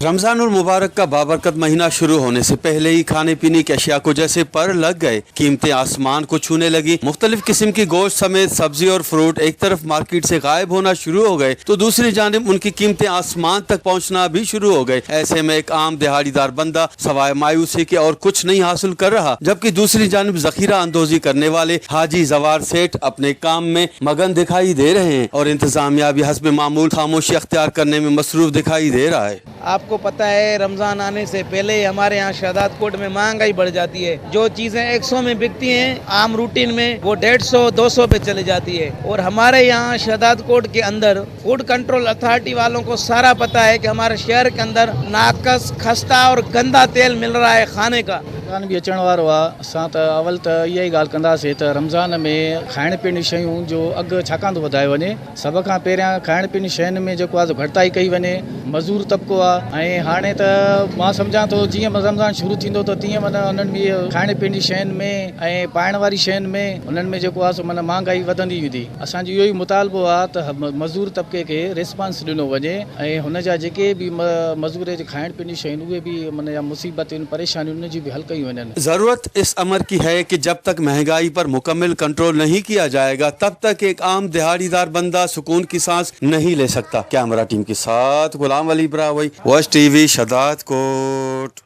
रमज़ान मुबारक का बाबरकत महीना शुरू होने से पहले ही खाने पीने की अशिया को जैसे पर लग गए, कीमतें आसमान को छूने लगी। मुख्तलिफ किस्म की गोश्त समेत सब्जी और फ्रूट एक तरफ मार्केट से गायब होना शुरू हो गए, तो दूसरी जानिब उनकी कीमतें आसमान तक पहुंचना भी शुरू हो गए। ऐसे में एक आम दिहाड़ीदार बंदा सवाए मायूसी के और कुछ नहीं हासिल कर रहा, जबकि दूसरी जानिब जखीरा अंदोजी करने वाले हाजी जवार सेठ अपने काम में मगन दिखाई दे रहे हैं और इंतजामिया भी हस्ब मामूल खामोशी अख्तियार करने में मसरूफ दिखाई दे रहा है। आपको पता है, रमज़ान आने से पहले ही हमारे यहाँ शहदाद कोट में महंगाई बढ़ जाती है। जो चीज़ें 100 में बिकती हैं आम रूटीन में, वो 150, 200 पे चली जाती है। और हमारे यहाँ शहदाद कोट के अंदर फूड कंट्रोल अथॉरिटी वालों को सारा पता है कि हमारे शहर के अंदर नाकस, खस्ता और गंदा तेल मिल रहा है खाने का। रमज़ान बि अचण वारो आहे। असां त अवल त इहा ई ॻाल्हि कंदासीं त रमज़ान में खाइण पीअण जूं शयूं जो अघु छाकाणि थो वधायो वञे। सभ खां पहिरियां खाइण पीअण जी शयुनि में जेको आहे सो घटिताई कई वञे। मज़ूर तबिको आहे ऐं हाणे त मां सम्झां थो जीअं रमज़ान शुरू थींदो त तीअं माना हुननि में खाइण पीअण जी शयुनि में ऐं पाइण वारी शयुनि में हुननि में जेको आहे सो माना महांगाई वधंदी वेंदी। असांजो इहो ई मुतालबो आहे त मज़ूर तबिके खे रिस्पांस ॾिनो वञे ऐं हुन जा जेके बि मज़ूर जे खाइण पीअण जी शयूं उहे बि माना मुसीबतियूं आहिनि, परेशानियूं उन जी बि हल कयूं वञनि। ज़रूरत इस अमर की है कि जब तक महंगाई पर मुकम्मल कंट्रोल नहीं किया जाएगा, तब तक एक आम दिहाड़ीदार बंदा सुकून की सांस नहीं ले सकता। कैमरा टीम के साथ गुलाम अली ब्रावई, वॉच टीवी, शहदाद कोट।